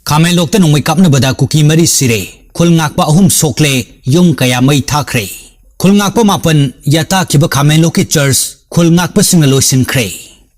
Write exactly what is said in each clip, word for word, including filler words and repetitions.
ꯈꯥꯃꯦꯟꯂꯣꯛꯇ ꯅꯣꯡꯃꯩ ꯀꯥꯞꯅꯕꯗ ꯀꯨꯀꯤ ꯃꯔꯤ ꯁꯤꯔꯦ, ꯈꯨꯜ ꯉꯥꯛꯄ ꯑꯍꯨꯝ ꯁꯣꯛꯂꯦ, ꯌꯨꯝ ꯀꯌꯥ ꯃꯩ ꯊꯥꯈ꯭ꯔꯦ꯫ ꯈꯨꯜ ꯉꯥꯛꯄ ꯃꯥꯄꯟ ꯌꯥꯇꯥꯈꯤꯕ ꯈꯥꯃꯦꯟꯂꯣꯛꯀꯤ ꯆꯔꯆ ꯈꯨꯜ ꯉꯥꯛꯄꯁꯤꯡꯅ ꯂꯣꯏꯁꯤꯟꯈ꯭ꯔꯦ꯫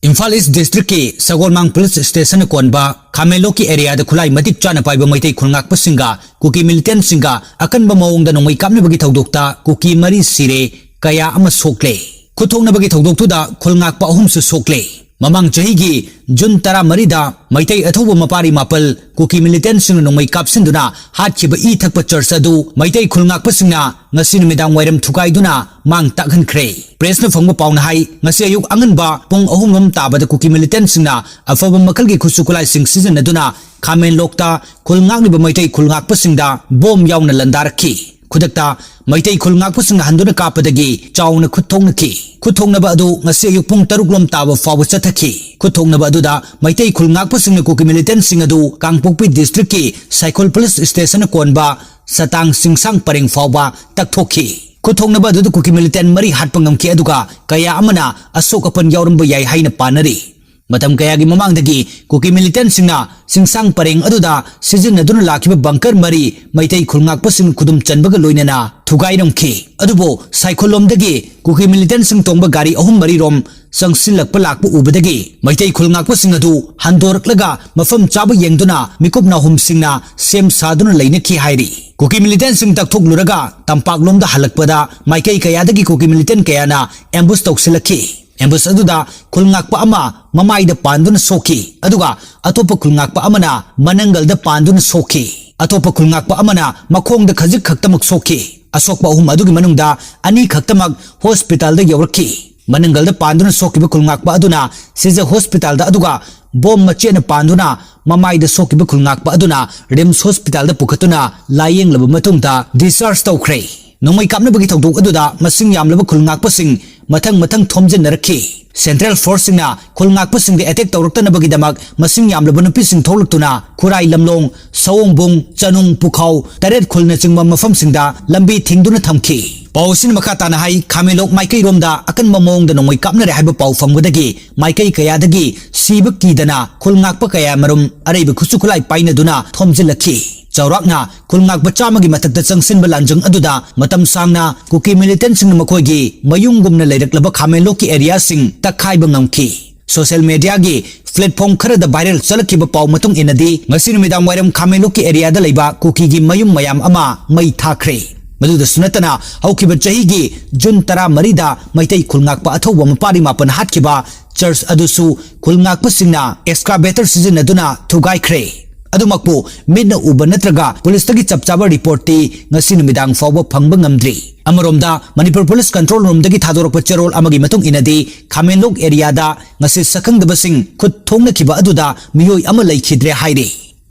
ꯏꯝꯐꯥꯜ ꯏꯁ ꯗꯤꯁꯇ꯭ꯔꯤꯛꯀꯤ ꯁꯒꯣꯜꯃꯥꯡ ꯄꯨꯂꯤꯁ ꯁ꯭ꯇꯦꯁꯟꯅ ꯀꯣꯟꯕ ꯈꯥꯃꯦꯟꯂꯣꯛꯀꯤ ꯑꯦꯔꯤꯌꯥꯗ ꯈꯨꯠꯂꯥꯏ ꯃꯇꯤꯛ ꯆꯥꯅ ꯄꯥꯏꯕ ꯃꯩꯇꯩ ꯈꯨꯜ ꯉꯥꯛꯄꯁꯤꯡꯒ ꯀꯨꯀꯤ ꯃꯤꯂꯤꯇꯦꯟꯠꯁꯤꯡꯒ ꯑꯀꯟꯕ ꯃꯑꯣꯡꯗ ꯅꯣꯡꯃꯩ ꯀꯥꯞꯅꯕꯒꯤ ꯊꯧꯗꯣꯛꯇ ꯀꯨꯀꯤ ꯃꯔꯤ ꯁꯤꯔꯦ, ꯀꯌꯥ ꯑꯃ ꯁꯣꯛꯂꯦ꯫ ꯈꯨꯠꯊꯣꯛꯅꯕꯒꯤ ꯊꯧꯗꯣꯛꯇꯨꯗ ꯈꯨꯜ ꯉꯥꯛꯄ ꯑꯍꯨꯝꯁꯨ ꯁꯣꯛꯂꯦ꯫ ꯃꯃꯥꯡ ꯆꯍꯤꯒꯤ ꯖꯨꯟ ꯇꯔꯥꯃꯔꯤꯗ ꯃꯩꯇꯩ ꯑꯊꯧꯕ ꯃꯄꯥꯔꯤ ꯃꯥꯄꯜ ꯀꯨꯀꯤ ꯃꯤꯂꯤꯇꯦꯟꯠꯁꯤꯡꯅ ꯅꯣꯡꯃꯩ ꯀꯥꯞꯁꯤꯟꯗꯨꯅ ꯍꯥꯠꯈꯤꯕ ꯏ ꯊꯛꯄ ꯆꯔꯆ ꯑꯗꯨ ꯃꯩꯇꯩ ꯈꯨꯜ ꯉꯥꯛꯄꯁꯤꯡꯅ ꯉꯁꯤ ꯅꯨꯃꯤꯗꯥꯡ ꯋꯥꯏꯔꯝ ꯊꯨꯒꯥꯏꯗꯨꯅ ꯃꯥꯡ ꯇꯥꯛꯍꯟꯈ꯭ꯔꯦ꯫ ꯄ꯭ꯔꯦꯁꯅ ꯐꯪꯕ ꯄꯥꯎꯅ ꯍꯥꯏ, ꯉꯁꯤ ꯑꯌꯨꯛ ꯑꯉꯟꯕ ꯄꯨꯡ ꯑꯍꯨꯝ ꯂꯣꯝ ꯇꯥꯕꯗ ꯀꯨꯀꯤ ꯃꯤꯂꯤꯇꯦꯟꯠꯁꯤꯡꯅ ꯑꯐꯕ ꯃꯈꯜꯒꯤ ꯈꯨꯠꯁꯨ ꯈꯨꯠꯂꯥꯏꯁꯤꯡ ꯁꯤꯖꯤꯟꯅꯗꯨꯅ ꯈꯥꯃꯦꯟꯂꯣꯛꯇ ꯈꯨꯜ ꯉꯥꯛꯂꯤꯕ ꯃꯩꯇꯩ ꯈꯨꯜ ꯉꯥꯛꯄꯁꯤꯡꯗ ꯕꯣꯝ ꯌꯥꯎꯅ ꯂꯟꯗꯥꯔꯛꯈꯤ꯫ ꯈꯨꯗꯛꯇ ꯃꯩꯇꯩ ꯈꯨꯜ ꯉꯥꯛꯄꯁꯤꯡꯅ ꯍꯟꯗꯨꯅ ꯀꯥꯞꯄꯗꯒꯤ ꯆꯥꯎꯅ ꯈꯨꯠ ꯊꯣꯛꯅꯈꯤ꯫ ꯈꯨꯠ ꯊꯣꯛꯅꯕ ꯑꯗꯨ ꯉꯁꯤ ꯑꯌꯨꯛ ꯄꯨꯡ ꯇꯔꯨꯛ ꯂꯣꯝ ꯇꯥꯕ ꯐꯥꯎꯕ ꯆꯠꯊꯈꯤ꯫ ꯈꯨꯠ ꯊꯣꯛꯅꯕ ꯑꯗꯨꯗ ꯃꯩꯇꯩ ꯈꯨꯜ ꯉꯥꯛꯄꯁꯤꯡꯅ ꯀꯨꯀꯤ ꯃꯤꯂꯤꯇꯦꯟꯠꯁꯤꯡ ꯑꯗꯨ ꯀꯥꯡꯄꯣꯛꯄꯤ ꯗꯤꯁꯇ꯭ꯔꯤꯛꯀꯤ ꯁꯥꯏꯈꯣꯜ ꯄꯨꯂꯤꯁ ꯁ꯭ꯇꯦꯁꯟꯅ ꯀꯣꯟꯕ ꯁꯇꯥꯡ ꯆꯤꯡꯁꯥꯡ ꯄꯔꯦꯡ ꯐꯥꯎꯕ ꯇꯛꯊꯣꯛꯈꯤ꯫ ꯈꯨꯠ ꯊꯣꯛꯅꯕ ꯑꯗꯨꯗ ꯀꯨꯀꯤ ꯃꯤꯂꯤꯇꯦꯟꯠ ꯃꯔꯤ ꯍꯥꯠꯄ ꯉꯝꯈꯤ, ꯑꯗꯨꯒ ꯀꯌꯥ ꯑꯃꯅ ꯑꯁꯣꯛ ꯑꯄꯟ ꯌꯥꯎꯔꯝꯕ ꯌꯥꯏ ꯍꯥꯏꯅ ꯄꯥꯅꯔꯤ꯫ ꯃꯇꯝ ꯀꯌꯥꯒꯤ ꯃꯃꯥꯡꯗꯒꯤ ꯀꯨꯀꯤ ꯃꯤꯂꯤꯇꯦꯟꯠꯁꯤꯡꯅ ꯆꯤꯡꯁꯥꯡ ꯄꯔꯦꯡ ꯑꯗꯨꯗ ꯁꯤꯖꯤꯟꯅꯗꯨꯅ ꯂꯥꯛꯈꯤꯕ ꯕꯪꯀꯔ ꯃꯔꯤ ꯃꯩꯇꯩ ꯈꯨꯜ ꯉꯥꯛꯄꯁꯤꯡ ꯈꯨꯗꯨꯝ ꯆꯟꯕꯒ ꯂꯣꯏꯅꯅ ꯊꯨꯒꯥꯏꯔꯝꯈꯤ꯫ ꯑꯗꯨꯕꯨ ꯁꯥꯏꯈꯣꯜꯂꯣꯝꯗꯒꯤ ꯀꯨꯀꯤ ꯃꯤꯂꯤꯇꯦꯟꯠꯁꯤꯡ ꯇꯣꯡꯕ ꯒꯥꯔꯤ ꯑꯍꯨꯝ ꯃꯔꯤꯔꯣꯝ ꯆꯪꯁꯤꯜꯂꯛꯄ ꯂꯥꯛꯄ ꯎꯕꯗꯒꯤ ꯃꯩꯇꯩ ꯈꯨꯜ ꯉꯥꯛꯄꯁꯤꯡ ꯑꯗꯨ ꯍꯟꯗꯣꯔꯛꯂꯒ ꯃꯐꯝ ꯆꯥꯕ ꯌꯦꯡꯗꯨꯅ ꯃꯤꯀꯨꯞ ꯅꯥꯍꯨꯝꯁꯤꯡꯅ ꯁꯦꯝ ꯁꯥꯗꯨꯅ ꯂꯩꯅꯈꯤ ꯍꯥꯏꯔꯤ꯫ ꯀꯨꯀꯤ ꯃꯤꯂꯤꯇꯦꯟꯠꯁꯤꯡ ꯇꯛꯊꯣꯛꯂꯨꯔꯒ ꯇꯝꯄꯥꯛꯂꯣꯝꯗ ꯍꯜꯂꯛꯄꯗ ꯃꯥꯏꯀꯩ ꯀꯌꯥꯗꯒꯤ ꯀꯨꯀꯤ ꯃꯤꯂꯤꯇꯦꯟꯠ ꯀꯌꯥꯅ ꯑꯦꯝꯕꯨꯁ ꯇꯧꯁꯤꯜꯂꯛꯈꯤ꯫ ꯑꯦꯝꯕꯨꯁ ꯑꯗꯨꯗ ꯈꯨꯜ ꯉꯥꯛꯄ ꯑꯃ ꯃꯃꯥꯏꯗ ꯄꯥꯟꯗꯨꯅ ꯁꯣꯛꯈꯤ, ꯑꯗꯨꯒ ꯑꯇꯣꯞꯄ ꯈꯨꯜ ꯉꯥꯛꯄ ꯑꯃꯅ ꯃꯅꯪꯒꯜꯗ ꯄꯥꯟꯗꯨꯅ ꯁꯣꯛꯈꯤ꯫ ꯑꯇꯣꯞꯄ ꯈꯨꯜ ꯉꯥꯛꯄ ꯑꯃꯅ ꯃꯈꯣꯡꯗ ꯈꯖꯤꯛ ꯈꯛꯇꯃꯛ ꯁꯣꯛꯈꯤ꯫ ꯑꯁꯣꯛꯄ ꯑꯍꯨꯝ ꯑꯗꯨꯒꯤ ꯃꯅꯨꯡꯗ ꯑꯅꯤ ꯈꯛꯇꯃꯛ ꯍꯣꯁꯄꯤꯇꯥꯜꯗ ꯌꯧꯔꯛꯈꯤ꯫ ꯃꯅꯪꯒꯜꯗ ꯄꯥꯟꯗꯨꯅ ꯁꯣꯛꯈꯤꯕ ꯈꯨꯜ ꯉꯥꯛꯄ ꯑꯗꯨꯅ ꯁꯤꯖ ꯍꯣꯁꯄꯤꯇꯥꯜꯗ, ꯑꯗꯨꯒ ꯕꯣꯝ ꯃꯆꯦꯠꯅ ꯄꯥꯟꯗꯨꯅ ꯃꯃꯥꯏꯗ ꯁꯣꯛꯈꯤꯕ ꯈꯨꯜ ꯉꯥꯛꯄ ꯑꯗꯨꯅ ꯔꯤꯝꯁ ꯍꯣꯁꯄꯤꯇꯥꯜꯗ ꯄꯨꯈꯠꯇꯨꯅ ꯂꯥꯌꯦꯡꯂꯕ ꯃꯇꯨꯡꯗ ꯗꯤꯁꯆꯥꯔꯖ ꯇꯧꯈ꯭ꯔꯦ꯫ ꯅꯣꯡꯃꯩ ꯀꯥꯞꯅꯕꯒꯤ ꯊꯧꯗꯣꯛ ꯑꯗꯨꯗ ꯃꯁꯤꯡ ꯌꯥꯝꯂꯕ ꯈꯨꯜ ꯉꯥꯛꯄꯁꯤꯡ ꯃꯊꯪ ꯃꯊꯪ ꯊꯣꯝꯖꯤꯟꯅꯔꯛꯈꯤ꯫ ꯁꯦꯟꯇ꯭ꯔꯦꯜ ꯐꯣꯔꯁꯁꯤꯡꯅ ꯈꯨꯜ ꯉꯥꯛꯄꯁꯤꯡꯗ ꯑꯦꯇꯦꯛ ꯇꯧꯔꯛꯇꯅꯕꯒꯤꯗꯃꯛ ꯃꯁꯤꯡ ꯌꯥꯝꯂꯕ ꯅꯨꯄꯤꯁꯤꯡ ꯊꯣꯛꯂꯛꯇꯨꯅ ꯈꯨꯔꯥꯏ ꯂꯝꯂꯣꯡ, ꯁꯑꯣꯡꯕꯨꯡ, ꯆꯅꯨꯡ, ꯄꯨꯈꯥꯎ, ꯇꯔꯦꯠ ꯈꯨꯜꯅꯆꯤꯡꯕ ꯃꯐꯝꯁꯤꯡꯗ ꯂꯝꯕꯤ ꯊꯤꯡꯗꯨꯅ ꯊꯝꯈꯤ꯫ ꯄꯥꯎ ꯑꯁꯤꯅ ꯃꯈꯥ ꯇꯥꯅ ꯍꯥꯏ, ꯈꯥꯃꯦꯟꯂꯣꯛ ꯃꯥꯏꯀꯩꯔꯣꯝꯗ ꯑꯀꯟꯕ ꯃꯑꯣꯡꯗ ꯅꯣꯡꯃꯩ ꯀꯥꯞꯅꯔꯦ ꯍꯥꯏꯕ ꯄꯥꯎ ꯐꯪꯕꯗꯒꯤ ꯃꯥꯏꯀꯩ ꯀꯌꯥꯗꯒꯤ ꯁꯤꯕ ꯀꯤꯗꯅ ꯈꯨꯜ ꯉꯥꯛꯄ ꯀꯌꯥ ꯃꯔꯨꯝ ꯑꯔꯩꯕ ꯈꯨꯠꯁꯨ ꯈꯨꯠꯂꯥꯏ ꯄꯥꯏꯅꯗꯨꯅ ꯊꯣꯝꯖꯤꯜꯂꯛꯈꯤ꯫ ꯆꯥꯎꯔꯥꯛꯅ ꯈꯨꯜ ꯉꯥꯛꯄ ꯆꯥꯝꯃꯒꯤ ꯃꯊꯛꯇ ꯆꯪꯁꯤꯟꯕ ꯂꯥꯟꯖꯪ ꯑꯗꯨꯗ ꯃꯇꯝ ꯁꯥꯡꯅ ꯀꯨꯀꯤ ꯃꯤꯂꯤꯇꯦꯟꯁꯤꯡꯅ ꯃꯈꯣꯏꯒꯤ ꯃꯌꯨꯝꯒꯨꯝꯅ ꯂꯩꯔꯛꯂꯕ ꯈꯥꯃꯦꯟꯂꯣꯛꯀꯤ ꯑꯦꯔꯤꯌꯥꯁꯤꯡ ꯇꯛꯈꯥꯏꯕ ꯉꯝꯈꯤ꯫ ꯁꯣꯁꯤꯌꯦꯜ ꯃꯦꯗꯤꯌꯥꯒꯤ ꯄ꯭ꯂꯦꯠꯐꯣꯝ ꯈꯔꯗ ꯚꯥꯏꯔꯦꯜ ꯆꯠꯂꯛꯈꯤꯕ ꯄꯥꯎ ꯃꯇꯨꯡ ꯏꯟꯅꯗꯤ, ꯉꯁꯤ ꯅꯨꯃꯤꯗꯥꯡ ꯋꯥꯏꯔꯝ ꯈꯥꯃꯦꯟꯂꯣꯛꯀꯤ ꯑꯦꯔꯤꯌꯥꯗ ꯂꯩꯕ ꯀꯨꯀꯤꯒꯤ ꯃꯌꯨꯝ ꯃꯌꯥꯝ ꯑꯃ ꯃꯩ ꯊꯥꯈ꯭ꯔꯦ꯫ ꯃꯗꯨꯗꯁꯨ ꯅꯠꯇꯅ, ꯍꯧꯈꯤꯕ ꯆꯍꯤꯒꯤ ꯖꯨꯟ ꯇꯔꯥꯃꯔꯤꯗ ꯃꯩꯇꯩ ꯈꯨꯜ ꯉꯥꯛꯄ ꯑꯊꯧꯕ ꯃꯄꯥꯔꯤ ꯃꯥꯄꯟ ꯍꯥꯠꯈꯤꯕ ꯆꯔꯆ ꯑꯗꯨꯁꯨ ꯈꯨꯜ ꯉꯥꯛꯄꯁꯤꯡꯅ ꯑꯦꯛꯁꯀꯥꯚꯦꯇꯔ ꯁꯤꯖꯤꯟꯅꯗꯨꯅ ꯊꯨꯒꯥꯏꯈ꯭ꯔꯦ꯫ ꯑꯗꯨꯃꯛꯄꯨ ꯃꯤꯠꯅ ꯎꯕ ꯅꯠꯇ꯭ꯔꯒ ꯄꯨꯂꯤꯁꯇꯒꯤ ꯆꯞ ꯆꯥꯕ ꯔꯤꯄꯣꯔꯠꯇꯤ ꯉꯁꯤ ꯅꯨꯃꯤꯗꯥꯡ ꯐꯥꯎꯕ ꯐꯪꯕ ꯉꯝꯗ꯭ꯔꯤ꯫ ꯑꯃꯔꯣꯝꯗ, ꯃꯅꯤꯄꯨꯔ ꯄꯨꯂꯤꯁ ꯀꯟꯇ꯭ꯔꯣꯜ ꯔꯨꯝꯗꯒꯤ ꯊꯥꯗꯣꯔꯛꯄ ꯆꯦꯔꯣꯜ ꯑꯃꯒꯤ ꯃꯇꯨꯡ ꯏꯟꯅꯗꯤ, ꯈꯥꯃꯦꯟꯂꯣꯛ ꯑꯦꯔꯤꯌꯥꯗ ꯉꯁꯤ ꯁꯛꯈꯪꯗꯕꯁꯤꯡ ꯈꯨꯠ ꯊꯣꯛꯅꯈꯤꯕ ꯑꯗꯨꯗ ꯃꯤꯑꯣꯏ ꯑꯃ ꯂꯩꯈꯤꯗ꯭ꯔꯦ ꯍꯥꯏꯔꯤ꯫